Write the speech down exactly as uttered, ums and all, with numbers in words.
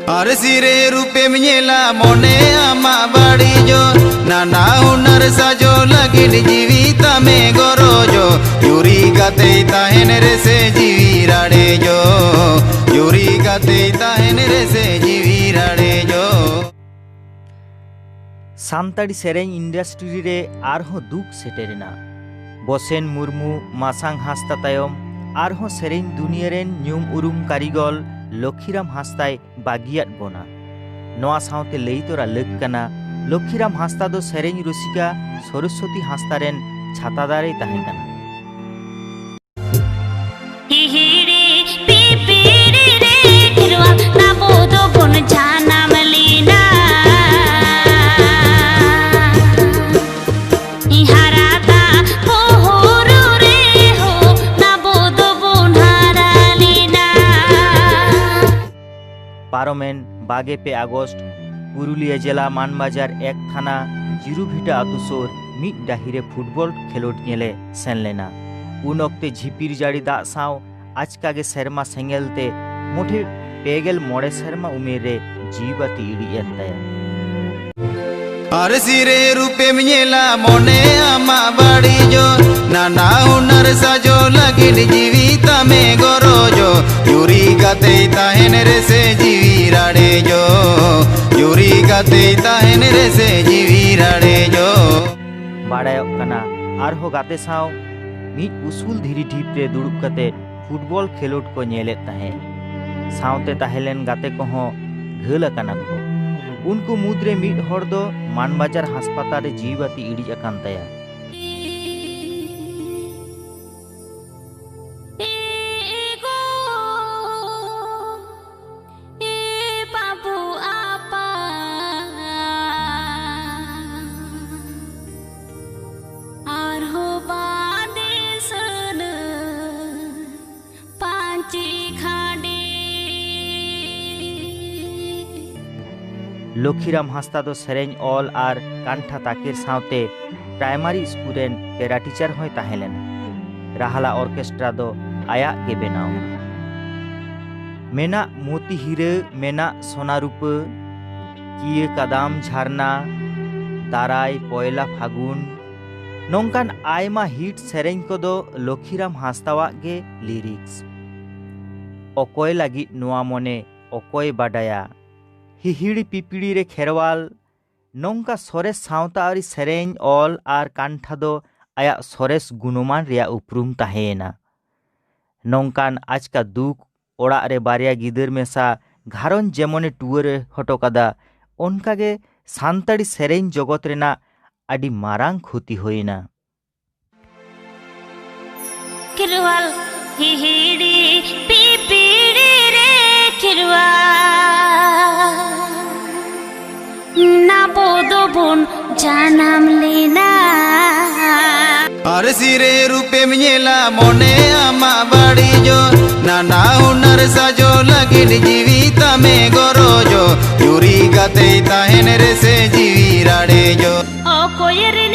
ᱟᱨ ᱥᱤᱨᱮ ᱨᱩᱯᱮᱢ ᱧᱮᱞᱟ ᱢᱚᱱᱮ ᱟᱢᱟᱜ ᱵᱟᱹᱲᱤᱡᱚᱜ, ᱱᱟᱱᱟ ᱦᱩᱱᱟᱹᱨ ᱥᱟᱡᱚ ᱞᱟᱹᱜᱤᱫ ᱡᱤᱣᱤ ᱛᱟᱢᱮ ᱜᱚᱨᱚᱡᱚᱜ, ᱡᱩᱨᱤ ᱠᱟᱛᱮᱭ ᱛᱟᱦᱮᱱ ᱨᱮᱥᱮ ᱡᱤᱣᱤ ᱨᱟᱲᱮᱡᱚᱜ, ᱡᱩᱨᱤ ᱠᱟᱛᱮᱭ ᱛᱟᱦᱮᱱ ᱨᱮᱥᱮ ᱡᱤᱣᱤ ᱨᱟᱲᱮᱡᱚᱜ᱾ ᱥᱟᱱᱛᱟᱲᱤ ᱥᱮᱨᱮᱧ ᱤᱱᱰᱟᱥᱴᱨᱤ ᱨᱮ ᱟᱨᱦᱚᱸ ᱫᱩᱠ ᱥᱮᱴᱮᱨᱮᱱᱟ᱾ ᱵᱚᱥᱮᱱ ᱢᱩᱨᱢᱩ, ᱢᱟᱥᱟᱝ ᱦᱟᱸᱥᱫᱟ ᱛᱟᱭᱚᱢ ᱟᱨᱦᱚᱸ ᱥᱮᱨᱮᱧ ᱫᱩᱱᱤᱭᱟᱹ ᱨᱮᱱ ᱧᱩᱢ ᱩᱨᱩᱢ ᱠᱟᱹᱨᱤᱜᱚᱞ ᱞᱚᱠᱷᱤᱨᱟᱢ ᱦᱟᱸᱥᱫᱟᱭ ᱵᱟᱹᱜᱤᱭᱟᱫ ᱵᱚᱱᱟ᱾ ᱱᱚᱣᱟ ᱥᱟᱶᱛᱮ ᱞᱟᱹᱭ ᱛᱚᱨᱟ ᱞᱟᱹᱠ ᱠᱟᱱᱟ, ᱞᱚᱠᱷᱤᱨᱟᱢ ᱦᱟᱸᱥᱫᱟ ᱫᱚ ᱥᱮᱨᱮᱧ ᱨᱩᱥᱤᱠᱟ ᱥᱚᱨᱚᱥᱣᱚᱛᱤ ᱦᱟᱸᱥᱫᱟ ᱨᱮᱱ ᱪᱷᱟᱛᱟ ᱫᱟᱨᱮᱭ ᱛᱟᱦᱮᱸ ᱠᱟᱱᱟ᱾ ᱦᱤᱦᱤᱲᱤ ᱯᱤᱯᱤᱲᱤ ᱨᱮ ᱠᱷᱮᱨᱣᱟᱞ ᱟᱵᱚ ᱫᱚᱵᱚᱱ ᱡᱟᱱᱟᱢ ᱞᱮᱱᱟ᱾ ᱦᱟᱨᱟ ᱫᱟᱜ ᱯᱳᱦᱳᱨ ᱨᱮᱦᱚᱸ ᱟᱵᱚ ᱫᱚᱵᱚᱱ ᱦᱟᱨᱟ ᱞᱮᱱᱟ᱾ ᱯᱟᱨᱚᱢᱮᱱ ᱵᱟᱜᱮ ᱯᱮ ᱟᱜᱚᱥᱴ ᱯᱩᱨᱩᱞᱤᱭᱟᱹ ᱡᱮᱞᱟ ᱢᱟᱱᱵᱟᱡᱟᱨ ᱮᱠ ᱛᱷᱟᱱᱟ ᱡᱤᱨᱩᱵᱷᱤᱴᱟ ᱟᱹᱛᱩ ᱥᱩᱨ ᱢᱤᱫ ᱰᱟᱹᱦᱤ ᱨᱮ ᱯᱷᱩᱴᱵᱚᱞ ᱠᱷᱮᱞᱳᱰ ᱧᱮᱞᱮ ᱥᱮᱱ ᱞᱮᱱᱟ᱾ ᱩᱱ ᱚᱠᱛᱮ ᱡᱷᱤᱯᱤᱨ ᱡᱟᱹᱲᱤ ᱫᱟᱜ ᱥᱟᱶ ᱟᱪᱠᱟ ᱜᱮ ᱥᱮᱨᱢᱟ ᱥᱮᱸᱜᱮᱞ ᱛᱮ ᱢᱚᱴᱷᱮ ᱯᱮ ᱜᱮᱞ ᱢᱚᱬᱮ ᱥᱮᱨᱢᱟ ᱩᱢᱮᱨ ᱨᱮ ᱡᱤᱣᱤ ᱵᱟᱹᱛᱤ ᱤᱲᱤᱡ ᱮᱱ ᱛᱟᱭᱟ᱾ ᱟᱨ ᱥᱤᱨᱮ ᱨᱩᱯᱮᱢ ᱧᱮᱞᱟ ᱢᱚᱱᱮ ᱟᱢᱟᱜ ᱵᱟᱹᱲᱤᱡᱚᱜ, ᱱᱟᱱᱟ ᱦᱩᱱᱟᱹᱨ ᱥᱟᱡᱚ ᱞᱟᱹᱜᱤᱫ ᱡᱤᱣᱤ ᱛᱟᱢᱮ ᱜᱚᱨᱚᱡᱚᱜ, ᱡᱩᱨᱤ ᱠᱟᱛᱮᱭ ᱛᱟᱦᱮᱱ ᱨᱮᱥᱮ ᱡᱤᱣᱤ ᱨᱟᱲᱮᱡᱚᱜ, ᱡᱩᱨᱤ ᱠᱟᱛᱮᱭ ᱛᱟᱦᱮᱱ ᱨᱮᱥᱮ ᱡᱤᱣᱤ ᱨᱟᱲᱮᱡᱚᱜ᱾ ᱵᱟᱲᱟᱭᱚᱜ ᱠᱟᱱᱟ, ᱟᱨᱦᱚᱸ ᱜᱟᱛᱮ ᱥᱟᱶ ᱢᱤᱫ ᱩᱥᱩᱞ ᱫᱷᱤᱨᱤ ᱰᱷᱤᱯ ᱨᱮ ᱫᱩᱲᱩᱵ ᱠᱟᱛᱮ ᱯᱷᱩᱴᱵᱚᱞ ᱠᱷᱮᱞᱳᱰ ᱠᱚ ᱧᱮᱞᱮᱫ ᱛᱟᱦᱮᱸᱫ᱾ ᱥᱟᱶᱛᱮ ᱛᱟᱦᱮᱸ ᱞᱮᱱ ᱜᱟᱛᱮ ᱠᱚᱦᱚᱸ ᱜᱷᱟᱹᱞ ᱟᱠᱟᱱᱟ ᱠᱚ᱾ ᱩᱱᱠᱩ ᱢᱩᱫᱽᱨᱮ ᱢᱤᱫ ᱦᱚᱲ ᱫᱚ ᱢᱟᱱᱵᱟᱡᱟᱨ ᱦᱟᱥᱯᱟᱛᱟᱞ ᱨᱮ ᱡᱤᱣᱤ ᱵᱟᱹᱛᱤ ᱤᱲᱤᱡ ᱟᱠᱟᱱ ᱛᱟᱭᱟ᱾ ᱟᱨᱦᱚᱸ ᱵᱟᱸᱫᱮ ᱥᱟᱹᱱᱟᱹᱧ ᱯᱟᱹᱧᱪᱤ ᱠᱷᱟᱸᱰᱤ᱾ ᱞᱚᱠᱷᱤᱨᱟᱢ ᱦᱟᱸᱥᱫᱟ ᱫᱚ ᱥᱮᱨᱮᱧ ᱚᱞ ᱟᱨ ᱠᱟᱱᱴᱷᱟ ᱛᱟᱠᱮᱨ ᱥᱟᱶᱛᱮ ᱯᱨᱟᱭᱢᱟᱨᱤ ᱥᱠᱩᱞ ᱨᱮᱱ ᱯᱮᱨᱟ ᱴᱤᱪᱟᱨ ᱦᱚᱸᱭ ᱛᱟᱦᱮᱸ ᱞᱮᱱᱟ᱾ ᱨᱟᱦᱟᱞᱟ ᱚᱨᱠᱮᱥᱴᱨᱟ ᱫᱚ ᱟᱭᱟᱜ ᱜᱮ ᱵᱮᱱᱟᱣ᱾ ᱢᱮᱱᱟᱜ ᱢᱚᱛᱤ ᱦᱤᱨᱟᱹ, ᱢᱮᱱᱟᱜ ᱥᱚᱱᱟ ᱨᱩᱯᱟᱹ, ᱠᱤᱭᱟᱹ ᱠᱟᱫᱟᱢ ᱡᱷᱟᱨᱱᱟ, ᱫᱟᱨᱟᱭ ᱯᱚᱭᱞᱟ ᱯᱷᱟᱹᱜᱩᱱ, ᱱᱚᱝᱠᱟᱱ ᱟᱭᱢᱟ ᱦᱤᱴ ᱥᱮᱨᱮᱧ ᱠᱚᱫᱚ ᱞᱚᱠᱷᱤᱨᱟᱢ ᱦᱟᱸᱥᱫᱟᱣᱟᱜ ᱜᱮ ᱞᱤᱨᱤᱠᱥ᱾ ᱚᱠᱚᱭ ᱞᱟᱹᱜᱤᱫ ᱱᱚᱣᱟ ᱢᱚᱱᱮ ᱚᱠᱚᱭ ᱵᱟᱰᱟᱭᱟ, ᱦᱤᱦᱤᱲᱤ ᱯᱤᱯᱤᱲᱤ ᱨᱮ ᱠᱷᱮᱨᱣᱟᱞ, ᱱᱚᱝᱠᱟ ᱥᱚᱨᱮᱥ ᱥᱟᱶᱛᱟ ᱟᱹᱨᱤ ᱥᱮᱨᱮᱧ ᱚᱞ ᱟᱨ ᱠᱟᱱᱴᱷᱟ ᱫᱚ ᱟᱭᱟᱜ ᱥᱚᱨᱮᱥ ᱜᱩᱱᱚᱢᱟᱱ ᱨᱮᱭᱟᱜ ᱩᱯᱨᱩᱢ ᱛᱟᱦᱮᱸᱭᱮᱱᱟ᱾ ᱱᱚᱝᱠᱟᱱ ᱟᱪᱠᱟ ᱫᱩᱠ, ᱚᱲᱟᱜ ᱨᱮ ᱵᱟᱨᱭᱟ ᱜᱤᱫᱟᱹᱨ ᱢᱮᱥᱟ ᱜᱷᱟᱨᱚᱸᱡᱽ ᱡᱮᱢᱚᱱᱮ ᱴᱩᱣᱟᱹᱨ ᱦᱚᱴᱚ ᱠᱟᱫᱟ, ᱚᱱᱠᱟᱜᱮ ᱥᱟᱱᱛᱟᱲᱤ ᱥᱮᱨᱮᱧ ᱡᱚᱜᱚᱛ ᱨᱮᱱᱟᱜ ᱟᱹᱰᱤ ᱢᱟᱨᱟᱝ ᱠᱷᱚᱛᱤ ᱦᱩᱭᱮᱱᱟ᱾ ᱠᱷᱮᱨᱣᱟᱞ ᱦᱤᱦᱤᱲᱤ ᱯᱤᱯᱤᱲᱤ ᱨᱮ ᱠᱷᱮᱨᱣᱟᱞ, ᱟᱵᱚ ᱫᱚᱵᱚᱱ ᱡᱟᱱᱟᱢ ᱞᱮᱱᱟ᱾ ᱟᱨᱥᱤ ᱨᱮ ᱨᱩᱯᱮᱢ ᱧᱮᱞᱟ, ᱢᱚᱱᱮ ᱟᱢᱟᱜ ᱵᱟᱹᱲᱤᱡᱚᱜ᱾ ᱱᱟᱱᱟ ᱦᱩᱱᱟᱹᱨ ᱥᱟᱡᱚ ᱞᱟᱹᱜᱤᱫ ᱡᱤᱣᱤ ᱛᱟᱢᱮ ᱜᱚᱨᱚᱡᱚᱜ᱾ ᱡᱩᱨᱤ ᱠᱟᱛᱮᱭ ᱛᱟᱦᱮᱱ ᱨᱮᱥᱮ ᱡᱤᱣᱤ ᱨᱟᱲᱮᱡᱚᱜ᱾ ᱚᱠᱚᱭ ᱨᱤᱱ